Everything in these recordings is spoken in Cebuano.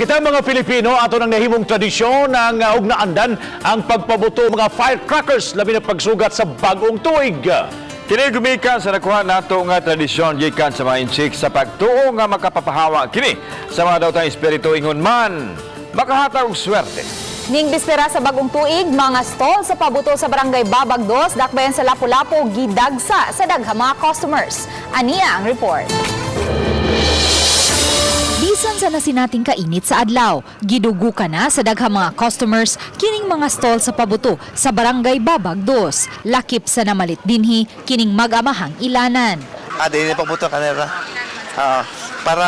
Kita mga Pilipino, ato nang nahimong tradisyon ang ug naandan ang pagpabuto mga firecrackers, labi na pagsugat sa bagong tuig. Kini gumikan sa nakuha nato nga tradisyon gikan sa mga Intsik sa pagtuo nga makapapahawa kini sa mga daotang espiritu, ingon man makahatag og swerte. Ning bispera sa bagong tuig, mga stall sa pabuto sa Barangay Babag 2, Dakbayan sa Lapu-Lapu, gidagsa sa daghang mga customers. Ania ang report. Bisan sa nasinating kainit sa adlaw, gidugukan na sa daghang mga customers kining mga stall sa pabuto sa Barangay Babag 2. Lakip sa namalit dinhi kining mag-amahang ilanan. Ah, dili pabuto kanera. Ah, para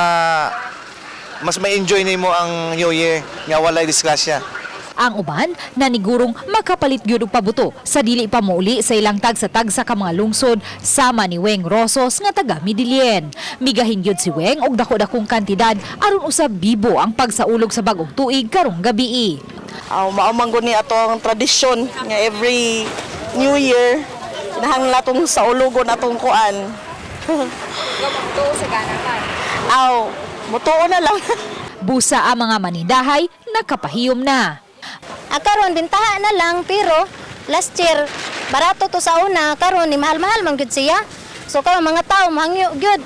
mas ma-enjoy nimo ang New Year nga walay disgrasya. Ang uban nanigurong makapalit gyud og pabuto sa dili pa mouli sa ilang tagsa-tagsa ka mga lungsod, sama ni Weng Rosos nga taga Medellin. Migahin gyud si Weng og dako-dakong kantidad aron usab bibo ang pagsaulog sa bagong tuig karong gabii. Aw, mao man gud ni ato ang tradisyon nga every New Year kinahanglan atong saulugon atong kuan. Aw, mutuo na lang. Busa ang mga manindahay nakapahiyom na. Ah, karon bintaha na lang, pero last year barato to sa una, karon ni mahal-mahal man gyud siya. So karon mga tao mahangyo gyud.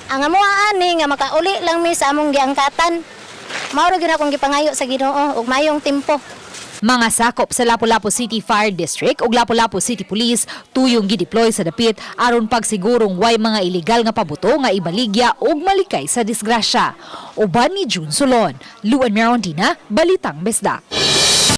Ang amoa ani nga makauli lang mi sa among giangkatan. Mao ra gyud akong gipangayo sa Ginoo ug mayong timpo. Mga sakop sa Lapu-Lapu City Fire District ug Lapu-Lapu City Police tuyong gideploy sa dapit aron pagsigurong way mga illegal nga pabuto nga ibaligya ug malikay sa disgrasya. Uban ni June Solon, Luan Merondina, Balitang Bisdak.